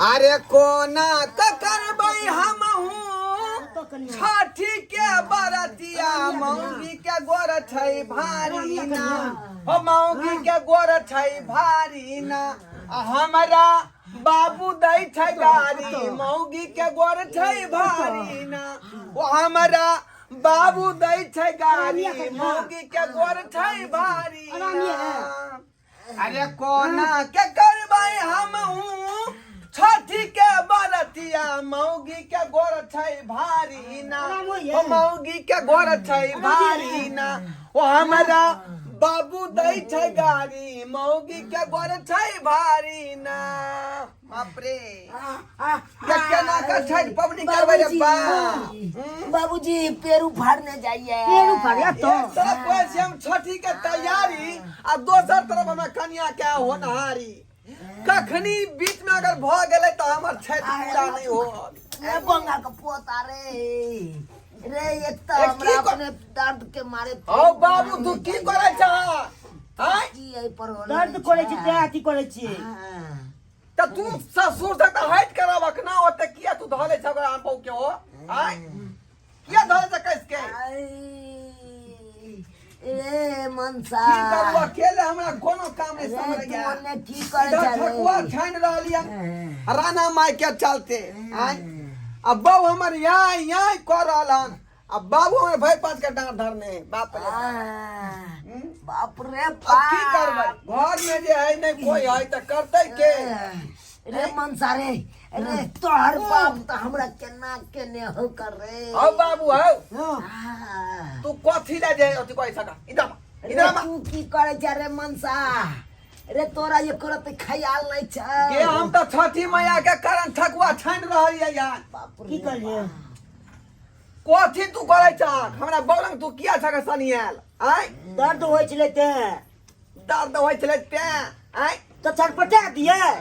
अरे कोना के करबै हमहूँ छठी के बरतिया, मौगी के गोर छै भारी ना, हो मौगी के गोर छै भारी ना। आ हमरा बाबू दै छै गारी, मौगी के गोर छै भारी ना। ओ हमरा बाबू दै छै गारी, मौगी के गोर छै भारी ना। अरे कोना के करबै हम छठी के बरतिया, मौगी के गोर छै भारी ना, ओ मौगी के गोर छै भारी ना। ओ हमरा बाबू दै छै गारी, मौगी के गोर छै भारी ना। बाप रे, के केना के छठि पबनी करबै रे बाप? बाबूजी, पेड़ उफाड़ने जाइए। पेड़ उफाड़िया तो। एक तरफ कहै छी हम छठि के तैयारी आ दोसर तरफ हमरा कनिया के होनहारी। कखनी बीच में अगर भऽ गेलै तऽ हमर छठि पूरा नहि होत। ए बंगा के पोता रे, रे एक तो ए, की हमरा अपने दर्द के मारे। हौ बाबू, तू की करै छह आँय? की एहि पर होले? दर्द करै छी तें अथी करै छी। हाँ। तऽ तू ससुर से तऽ हटि के रहबक ना, ओते किया तू धऽ लै छह ओकरा बहू के? हो आँय, किया धऽ लै छह कस के? आई, रे मनसा। की करू, अकेले हमरा कोनो काम नहीं रे समझ तू गया। ओने की करे इधर छे रे? ठकुआ छानि रहली हन राणा माय के चलते आँय, आ बहू हमर याय याय कऽ रहल हन आ बाबू हमर भरि पाँच के डाँड़ धरने है। बाप रे। बाप रे। अब की करबै? घर में जे है नहीं कोई है तऽ करतै के? रे मनसा रे, रे तोहर बाप तऽ हमरा केना केने हो कर रे। हौ बाबू हौ। हाँ। आ, तू कथी ले जे अथी कहै छका? इधर आ, रे इधर आ। तू की करे छे रे मनसा रे? तोरा ये करत ख्याल नहीं छे। के हम तऽ छठी मैया के कारण ठकुआ छानि रहल ये यार। बाप रे। की करलियै? कथी तू करै छह हमरा बौरंग? तू किया छह सनियाल आँय? दर्द होइ छलै तें। दर्द होइ छलै तें आँय? तऽ छटपटा दियै।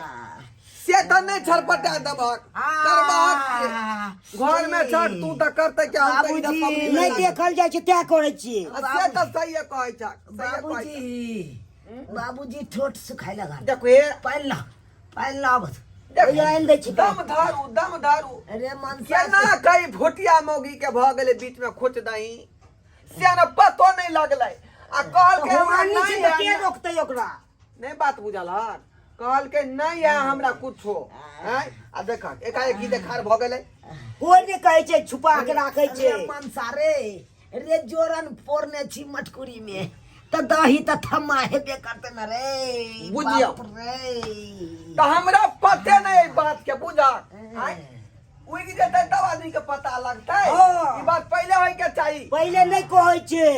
से तऽ नहि छरपटा देबहक, करबहक के? घर में छठ तू तऽ करतै के, हम तऽ इधर बाबूजी। पबनी नहि में। देखल जाइ छै तें करै छी। आ से तऽ सहिए कहै छह, सहिए कहै छह। बाबूजी, बाबूजी, ठोट सुखाय लगा। देखो हे। पानि ला, पानि लाब। देखो, आनि दै छी। दम धारू, दम धारू। अरे मनसा। केना कई भुटिया मौगी के भऽ गेलै बीच में खोच दही, से ने पतो नहि लगलै आ कहलकै हमरा होमानी नहि छै तऽ के है। रोकतै ओकरा? नहि बात बुझल हन, कहलकै नहि है हमरा कुछो हैं। आ देख, एकाएक की देखार भऽ गेलै। कोइ नहि कहै छै, छुपा के राखै छै। रे मनसा रे, रे जोरन फोड़ने छी मटकुरी में तऽ दही तऽ थम्मा हेबे करते न रे। बुझियौ। बाप रे। तऽ हमरा पते नहि एहि बात के बुझल आँय? उगि जेतै तब आदमी के पता लगतै। हाँ। ई बात पहिले होय के चाही। पहिले नहि कहै छै।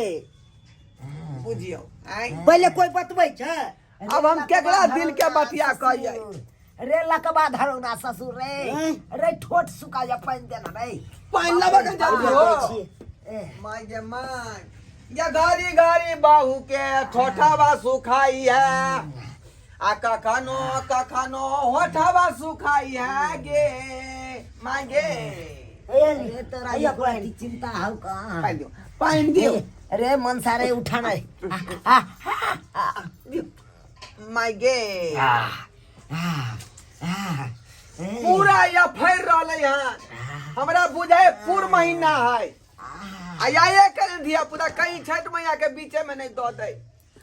बुझियौ आँय? पहिले कोइ बतबै छै? अब हम केकरा दिल के बतिया कहियै? रे लकबा धरो ना ससुर रे। हैं? रे ठोट सुखा जा, पानि देना रे। पानि लेबऽ के जल्दी हो। ए, माय गे my, ये घड़ी घड़ी बहू के ठोठवा सुखाई है आ कखनो कखनो होठवा सुखाई है गे my गे। रे तोरा आइया ये पानि। कोई चिंता हौ कहाँ? पानि दियौ, पानि दियौ। रे मनसा रे, उठा नहीं। दियौ my गे। आ, आ, आ, ए, पूरा या फैर रहलै हन, हमरा बुझाय पूर महीना है आ आये करे धिया पुता कहीं छठ मैया के बीचे में नहीं दऽ दै।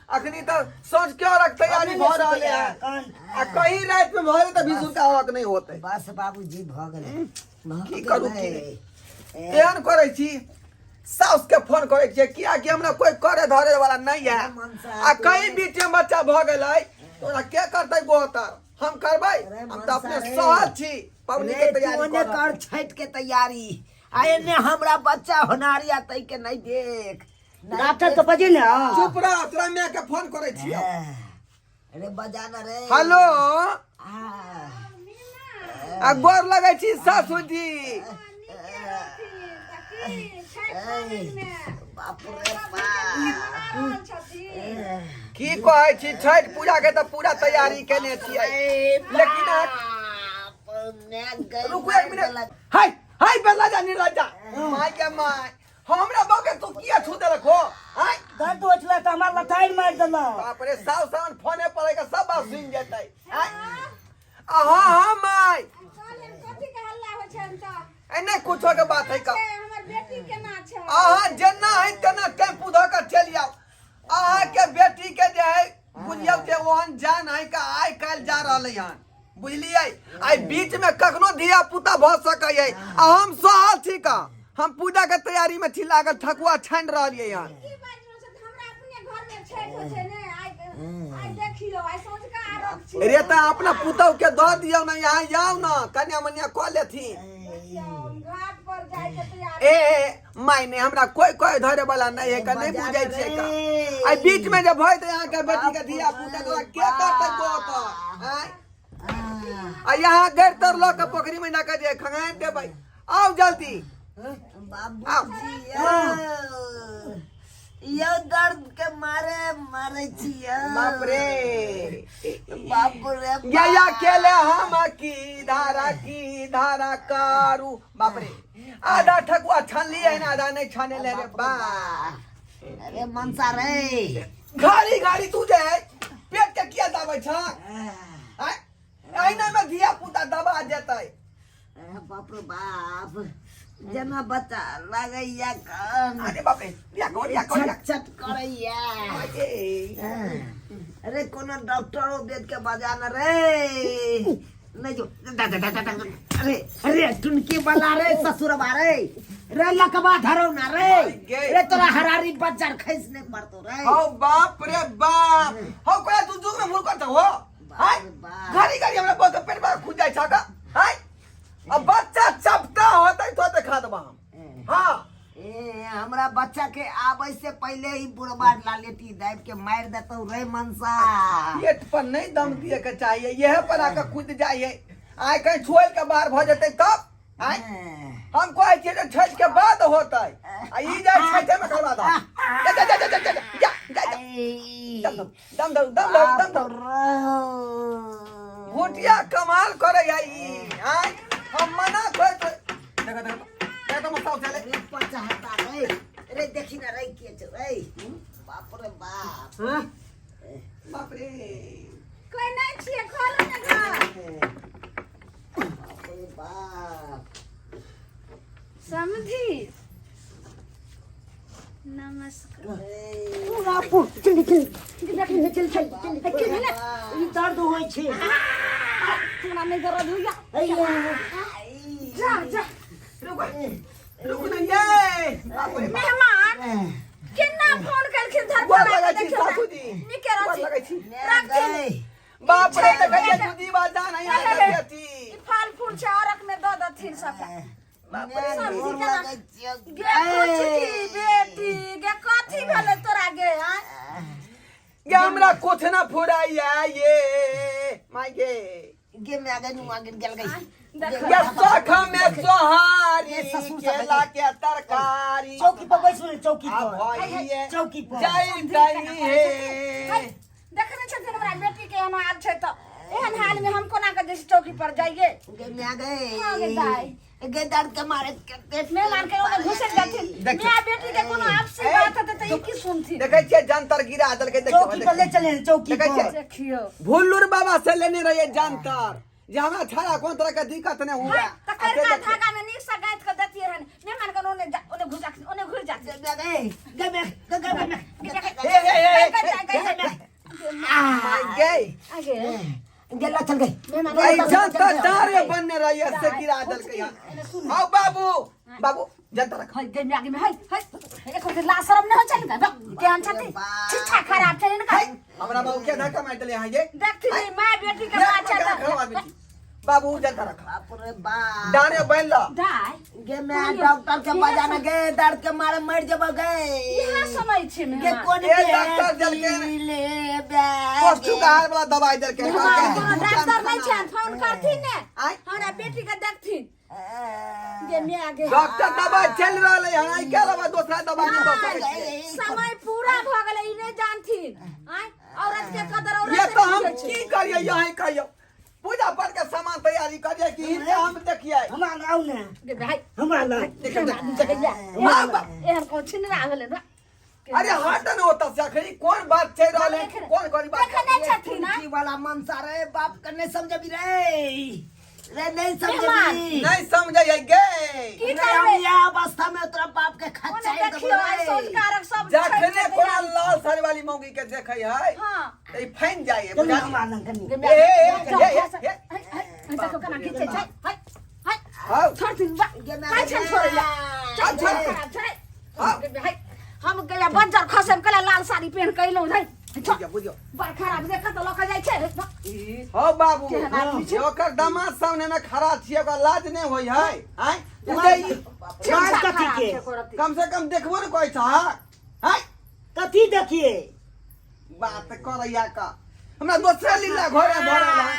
अखनी तऽ सोच क्यों रख तैयारी भऽ रहले है आ कहीं रात में भऽ जेतै तऽ भिसुरका हक नहीं होतै। बस बाबूजी, भऽ गेलै, भऽ की करू, की गेलै। नहि? एहन करै छी, साउस के फोन करै छियै, कियाकि हमरा कोई करे धरे वाला नहीं है आ कहीं बीच में बच्चा भऽ गेलै तऽ ओकरा के करतै गोहतर? हम करबै? अरे हम तऽ अपने मनसा रे। सहल छी, पबनी के रे, तू तैयारी ओने कऽ रहल कर छठि के तैयारी आ एने हमरा बच्चा होनारिया तै के नहीं देख, नहीं डॉक्टर देख। के बजे ने। चुप रह, तोरा माय के फोन करै छियौ। अरे बजा न रे। हेलो। आ, आ गोर लगै छी सासुजी। बाप रे बाप। की कहै छी, छठि पूजा के तऽ पूरा तैयारी केने छियै, लेकिन रुकू एक मिनट। हाय हाय, बेला जा, निर्लज्जा, my के my, हमरा बहू के तू किया छू देलक हो आय? दर्द होइ छलै तऽ हमरा लथारि मारि देलक। बाप रे, साउ सावन फोने पर के सब बात सुनि जेतै आय। आ हाँ हाँ my. कुछो के बात है का। हमर बेटी केना छै? अहाँ जेना है तेना टेम्पू धऽ के चलि आउ। अहाँके बेटी के जे है बुझियौ जे ओहन जान है का आइ काल्हि जा रहलै हन, बुझलियै? आइ बीच में कखनो धिया पुता भऽ सकै है। आ हम सहल छी का, हम पूजा के तैयारी में छी लागल, ठकुआ छानि रहलियै हन। की बाजि रहल छै? हमरा अपने घर में छठि होइ छै ने, आइ आइ देखियौ, आइ सँझुका अर्घ छी। रे तऽ अपना पुतहु के दऽ दियौ ने, यहाँ आउ ने, कन्या मन्या कऽ लेथिन। देखियौ, हम घाट पर जाय के तैयारी। ए माय ने, हमरा कोई कोई धरे वाला नहीं है का, नहीं बुझै छियै का। आइ बीच में जे भय तऽ अहाँके बेटी के धिया पुता तोरा के करतै गोत? आँय, आ यहाँ गैर तर लऽ के पोखरी में ना के जे खंगारि देबै। आउ जल्दी। बाबूजी यौ, यौ दर्द के मारे मारे छी यौ। बाप रे बाप रे बाप। गया केले हम की धारा कारू। बाप रे, आधा ठकुआ छानलियै ने, आधा नहीं छाने ले रे बा। अरे मनसा रे, घारी घारी तू जे है पेट के किया दाबै छ? आँय, एहिना में धिया पुता दबा जेतै। अरे बाप रे बाप, जेना बच्चा लगैया कान। अरे बाप रे, लिया गो, लिया गो, लिया। छट छट करैया। अरे। अरे कोनो डॉक्टरो वेद के बजाना रे नहीं जो दा दा दा दा दा। अरे अरे टुनकी वाला रे ससुरबा रे, रे लकबा धरो ना रे। गे। रे तोरा हरारी बच्चा खैस नहीं पड़तो रे। हौ बाप रे बाप, हौ कोया तू जुग में मुर्ख हो। हाय, बाप रे बाप। घड़ी घड़ी हमरा बहुत पेट में खुद जाय छा का। हाय, अब बच्चा चपटा होतै तो देखा देबा हम। हाँ। ए हमरा बच्चा के आबै से पहले ही बुढ़बा लालेटी दाबि के मारि देतौ रे मनसा। पेट पर नहीं दम दिए के चाहिए, यह पर आके कूद जाइए। आइ कहीं छोड़ के बाहर भ जेतै तब आइ हम कहै छियै जे छठि के बाद होतै, आ ई जाय छठि में करवा दो। जा जा जा जा जा जा जा जा, दम दो, दम दो, दम दो, दम दो। भुटिया कमाल करे है ई। आइ हम मना कर देखो देखो देखो तो मस्त चले। रे पचाहता रे, रे देखी ना रे के छौ रे। बाप रे बाप। हाँ? बाप रे। कोई नहीं छियै, खोलू ने घर। बाप रे बाप। समझी नमस्कार। बापू चल चल चल चल चल चल, की भेलै? ई दर्द होइ छै। तोरा नहि दर्द होइया? अइया। जा जा। रुक रुक ना ये। बाप रे बाप। मेहमान केना फोन केलखिन धर गोर पर लगै छी देखियौ ना। सासू जी। नीके गोर रहथिन। लगै छी। राखथिन। बाप रे, देखै छियै दूधी बाजा नहीं आबै बेटी। ई फल फूल छै, अरक में दऽ देथिन सबटा। बाप रे। समझी केना गे पुछकी बेटी गे, कथी भेलै तोरा गे? आँय गे हमरा कुछ ना फुराइया ये माय गे। गे में आ गई नुआ गिर गेल गई। देख। गे सख में सोहारी, ये ससुर सब केला के तरकारी। चौकी पर बैसू ने, चौकी आ पर। भइए चौकी पर। जय दही हे। देखने छथिन हमरा बेटी के एहन हाल छै, तऽ एहन हाल में हम कोना के जैसे चौकी पर जाइए? गे में आ हाँ गे गई। दाई। गे दर्द के मारे के पेट मेहमान के ओने घुसि जाथिन। देखियौ। माय बेटी के कोनो आपसी ए, बात हेतै तऽ ई की सुनथिन? देखै छियै जंतर गिरा देलकै, देखियौ। चौकी पर ले चले, चौकी देखै पर। छियै? देखियौ। भुल्लुर बाबा से लेने रहिए जंतर, जे हमरा छाड़ा कोन तरह के दिक्कत नहीं हुआ। है, तऽ करिका धागा में नीक से गाँथि के देतियै रहन, मेहमान के ओने ओने घुसि जाथिन, ओने घुसि जाथिन। गे में आ गई, गे में गे, गे में हे हे हे गई, गई, गई, गई। माय गे। आगे गे ला चल गई। मेहमान ऐ जंतर तारे बनने रहिए से गिरा देलकै हन। हाउ बाबू, बाबू जंतर रख। है गे आगे में है है, एको दिन ला शरम नहि होइ छै हिनका? केहन छथिन, शिक्षा खराब छै हिनका। है, हमरा बाबू के धक्का मारि देले यहाँ ये। देखथिन ई माय बेटी के बात छै खराब तऽ आदमी छी। बाबू जंतर रख। बाप रे बाप। डारे बन ल। दाय गे में डॉक्टर के बजाना गे, दर्द के मारे मर जब गे। इएह समय छै गे मेहमान। कोन ए डॉक्टर देलकै। ले बे पशु के आहार वाला दवाई देलकै। मेहमान कोनो डॉक्टर नहि छनि, फोन करथिन ने। आँय? हमरा बेटी के देखथिन गे माय गे। डॉक्टर दवाई चलि रहलै हन, आइ के अलावा दोसरा दवाई नहि दऽ सकै छियै। समय पूरा भऽ गेलै, ई नहि जानथिन। आँय, औरत के कदर औरत ये तो हम बुझै छै। की करियै, यहीं कहियौ पूजा पाठ के सामान तैयारी करियै कि हिनके हम देखियै। हमरा लग आउ ने। गे भाइ। हमरा लग। देखियौ, देखियौ। एहन एहन कोन छिनरा भेलै बा? अरे हट न ओतऽ से, अखनी कोन बात चलि रहल है, कोन करी बात। देखने छथिन की वाला मनसा रे, बाप के नहीं समझबी रे। रे नहीं समझली नहीं समझै है गे की रे करबै हम यह अवस्था में तोरा बाप के ओने खच्चाई देखियो आइ संस्कारक सब जखने छठि के कोनो तैयारी। लाल साड़ी वाली मौगी के देखै है हाँ त ई फैन जाइ है चल बुझलियै? हमरा लग कनी ए, ए, ए, ए, ए, ए, है है देखो केना खींचै छै है है हौ छोड़ दिन बा काय छन छोड़ै ला चल, छोड़। खराब छै हौ है हम गया बज्जर खसम कला लाल साड़ी पहन के अइलौं है छोड़ बुझियौ बुझियौ बड़ खराब देख तऽ लऽ के जाइ छै हौ बाबू केहन आदमी छै? ओकर दामाद सामने में खड़ा छियै ओकरा लाज नहि होइ है आँय उठै ई- लाज कथी के? कम से कम देखबो ने कहै छह आँय कथी देखिए बात करैया का हमरा दोसरे लीला घरे भरल हन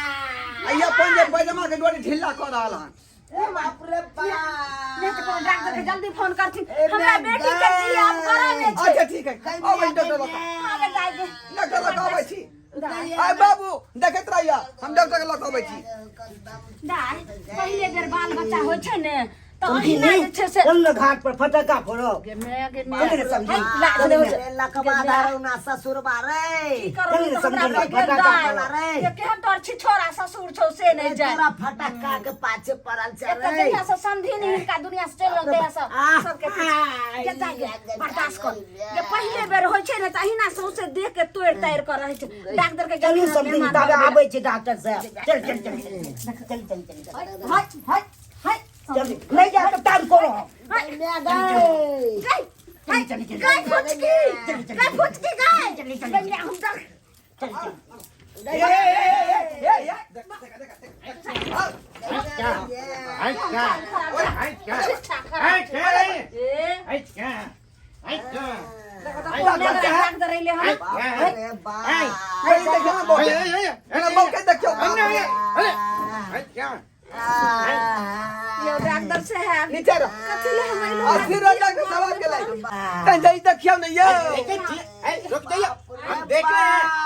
आ ई अपन जे पैजामा के डोरी ढीला कऽ रहल हन ए बाप रे बाप नहि तऽ कोनो डॉक्टर के जल्दी फोन करथिन ए हमरा मैं बेटी के जी आब करे ने छै अच्छा ठीक है अबै डॉक्टर लग आगे जाय दे डॉक्टर लग अबै छी आय बाबू देखैत रहिया हम डॉक्टर के लग अबै छी दाय पहिले बेर बाल बच्चा होइ छै ने तऽ अहिना जे छै से चल न घाट पर फटका फोड़ो गे मैं गे मैं चल रे समझी है, लाज चल नहि होइ रे छै। लकवा धारो ना ससुर बारे करो चल रे तऽ हमरा समझी लग गेल फटका दाय। फोड़ा रे के केहन तोहर छिछोरा ससुर छौ से नहि जाय तोरा फटका के पाछे पड़ल छै एतऽ रे जहिया से समधी नहि हिनका दुनिया से चलि रहल तहिया से आह, सबके पीछे के जाय गे, बर्दाश्त कर जे पहिले बेर होइ छै ने तऽ अहिना सौंसे देह के तोड़ि ताड़ि कऽ रहै छै डॉक्टर के चलू जखन समझी मेहमान तब भऽ गेलै। आबै छै डॉक्टर साहब चल चल चल चल चल चल चल हाय हाय हाय चल नहीं जा तो टाइम करो हाय गई हाय गई फुचकी गई फुचकी गई गई हम तक ए ए ए ए ए देख देख देख डॉक्टर अइले हन कहीं देखियौ ने बौके हमरा बौके देखियौ यौ डॉक्टर साहब नीचे रह कथी ले हम अइलहुँ अस्सी राजा के सवाल के लाई तैं जाई देखियौ ने यौ रुक जाइए हम देख रहे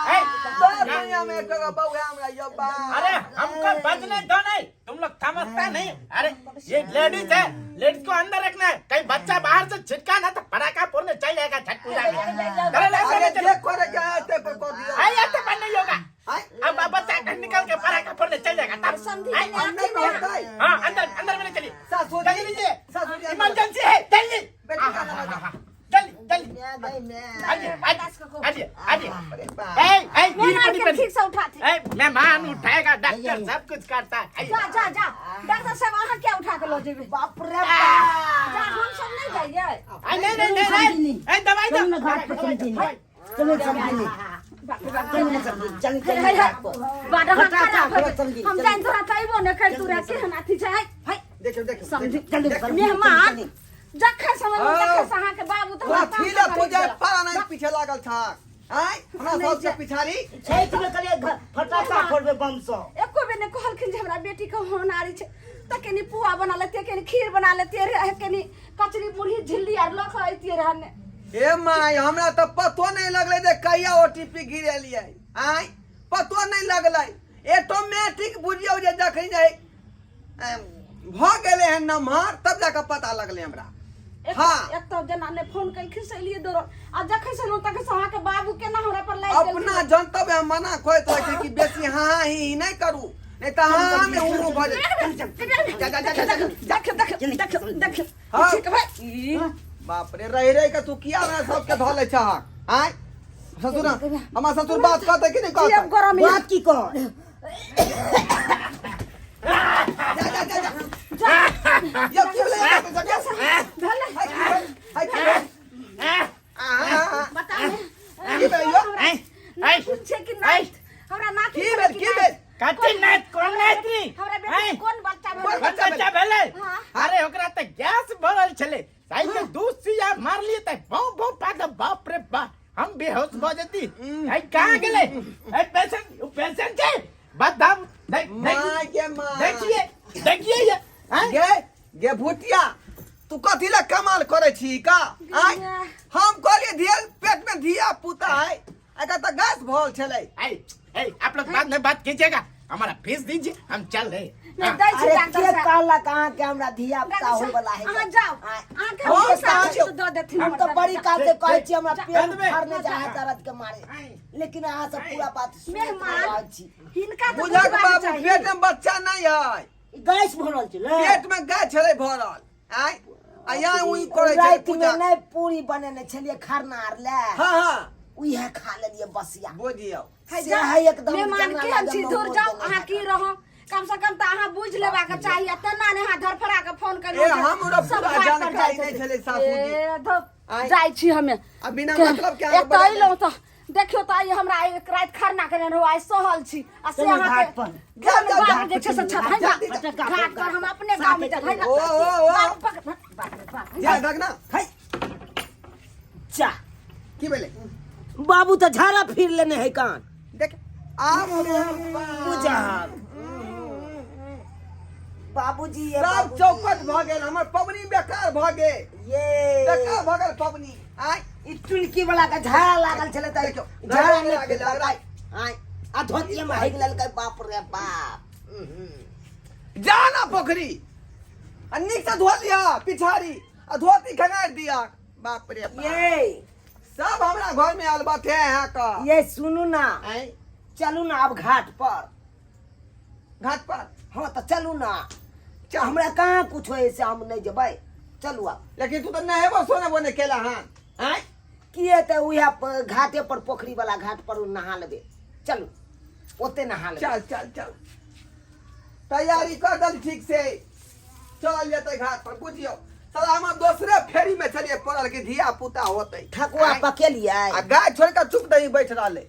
हैं दस दुनिया में एक जगह बौआ हमरा यौ बा अरे हमको बजने दो नहीं तुम लोग समझता नहीं अरे ये लेडीज है लेडीज को अंदर रखना है कहीं बच्चा बाहर से छिटका ना तो पटाखा फोड़ने चल जाएगा छठ पूजा में चलो ले अरे चलो जे करे के है ते पर कर दियो आए ऐसे बंद नहीं होगा आय अब अब बच्चा घर निकल के पटाखा फोड़ने चल जाएगा तब समझी आए, नहीं अंदर में होतै हाँ अंदर अंदर में ले चलिए सासू जल्दी लीजिए सासू जी इमरजेंसी है जल्दी बेटी हाँ, का हाँ, नाम हाँ, लगा। हाँ, जल्दी जल्दी आइए आइए आइए आइए अरे बा ए ए गिर मेहमान पड़ी के पड़ी ठीक से उठाथी ए मेहमान उठाएगा डॉक्टर सब कुछ करता है आइए। जा जा जा डॉक्टर साहब अहाँ क्या उठा के लऽ जेबै बाप रे जा बाप हम सब नहीं जाइए आ, नहीं नहीं नहीं नहीं ए दवाई दो चल न घाट पर समझी चल समझी बाप रे बाप चल समझी चल हे चल हे घाट पर बाड अहाँ फटाका खराब फोड़ो हेबै। समझी, हम चल। जानि तोरा तऽ अयबो नहि करितु रहे केहन अथी छै है है देखियौ देखियौ समझी चल चल मेहमान जखन समझ हाँ। तखन से अहाँके बाबू तऽ हमरा कथी काम ले तू करै जाय छल। पारा नहीं पीछे लागल छा आय हमरा सब के पिछाड़ी छठि में कहलिए फटाका फोड़बे बम से एको बेर नहि कहलखिन जे हमरा बेटीके होनारी छै तऽ कनि पुआ बना लेतियै कनि खीर बना लेतियै रहे कनि कचरी मुरही झिल्ली आर लऽ कऽ अइतियै रहे ने ए माय हमरा तऽ पतो नहीं लगलै जे कहिया ओटीपी गिरेलियै आय पतो नहीं लगलै ऑटोमेटिक बुझियौ जे जखन जे भऽ गेलै हन नमहर तब जाकऽ पता लगलै हमरा एक हाँ। एक तऽ जेना ने फोन केलखिन से एलियै दौड़ल आ जखन से एलहुँ तखन से अहाँके बाबू केना हमरा पर लागि गेलखिन अपना जनतब हम मना कहैत रहै छी कि बेसी हाँ हाँ ही ही नहि करू नहीं तऽ हाँ हाँ में हूँ हूँ भऽ जायत जा जा जा जा जा। देख देख देख देख हाँ। ठीक भाई ई बाप रे रहि रहि के तू किया हमरा सबके धऽ लै छहक आँय ससुर हमर ससुर बात कहतै कि नहि की अब कहतै गरम है बात की कर जा जा जा जा यौ की भेलै जा जा जा भेलै हाय की भेल हाय की भेल आहा बता ने की भेल यौ हमरा ऐ नाथुन छै कि नाथ हमरा नाथुन की छलै भेल कि की नाथ? भेल कथी नाथ कोन नाथ री हमरा बेटी ऐ, कोन बच्चा कोन भेलै कोन बच्चा भेलै हाँ। अरे ओकरा तऽ गैस भरल छलै साइड में दू सुइया मारलियै तऽ भौं भौं पागल बाप रे बाप हम बेहोश भऽ जेती ऐ कहाँ गेलै ऐ पेशेंट उ पेशेंट छै बताब देख देख माय गे माय देखिए देखिए ये हैं? गे गे भुटिया तू कथी ला कमाल करे छी का आय हम कहलिए धिया पेट में धिया पुता है एकर तऽ गैस भल छलै ऐ ऐ आप लोग बाद में बात कीजिएगा हमारा फीस दीजिए हम चल रहे हैं। नहि दै छी अरे डॉक्टर के साहब कहलक अहाँके हमरा धिया पुता डॉक्टर होय वाला साहब है अहाँ जाउ अहाँके हम हम पैसा कहाँ छै जाउ? तऽ दऽ देथिन हम हमर तऽ बड़ी काल से कहै छी हमरा जा- पेट जा- फाड़ने जाइ है दर्द के मारे लेकिन अहाँ सब पूरा बात सुनैत मेहमान रहल छी हिनका तऽ बुझक बुझबाक बाबू चाही। पेट में बच्चा नहीं है ई गैस भरल छलै पेट में गाय छलै भरल आय आ यहाँ उई करै छै राति पूजा में नहि पूरी बनेने छलियै खरना आर ले हाँ हाँ उहे खा लेलियै बसिया बुझियौ है से जा, है एकदम मेहमान चना केहन लागल छी मोमोज दूर जाउ देने अहाँ की रहौ कम से कम तऽ अहाँ बुझि लेबाक चाही आ तेना नहि अहाँ धरफड़ा के फोन करियौ ए, जे हमरो सब पूरा घाट पर जानकारी जाइत नहि हेतै। छलै सासुजी। ए, धौ, आँय। जाइ छी हमे आ बिना मतलब के अहाँ एतऽ बड़ा- अयलहुँ तऽ देखियौ तऽ आइ हमरा एक राति खरना केने रहौ आइ सहल छी आ से चलू अहाँके घाट पर। जा, जा, जा। बाप जे छै से छठ है जल्दी जा। घाट पर हम अपने गाँव में चल ओ, ओ, ओ। बाप रे बाप जा देख ना है जा की भेलै बाबू तऽ झाड़ा फिर लेने है कान देख आब बुझा बाबूजी ये सब बाबूजी। चौपट भऽ गेल हमर पबनी बेकार भऽ गेल ये बेकार भऽ गेल पबनी आय ई चुनकी वाला के झाड़ा लागल छलै तऽ देखियौ, झाड़ा झाड़ा नहि लागल, लागल आय आ धोतिये में हगि लेलकै बाप रे बाप उहुं। जा ना पोखरी आ नीक से धो लिया पिछाड़ी आ धोती खंगारि दिया बाप रे बाप ये सब हमरा घर में आयल बात है यहाँ का ये सुनू ना आय चलू ना अब घाट पर घाट पर हाँ तऽ चलू ना हमरा कहाँ कुछ होय से हम नहि जेबै चलू आब लेकिन तू तो नहेबो सोनेबो नहीं केला हाँ आय किए तऽ उएह घाटे पर पोखरी वाला घाट पर उ नहा लेबै चलू ओते नहा लेबै चल चल चल तैयारी कर दल ठीक से चल जेतै घाट पर बुझियौ साला हम दोसरे फेरी में चलिए पड़ल कि धिया पुता होतै ठकुआ पकेलियै आ गाय छोड़ के चुप दही बैठ रहले।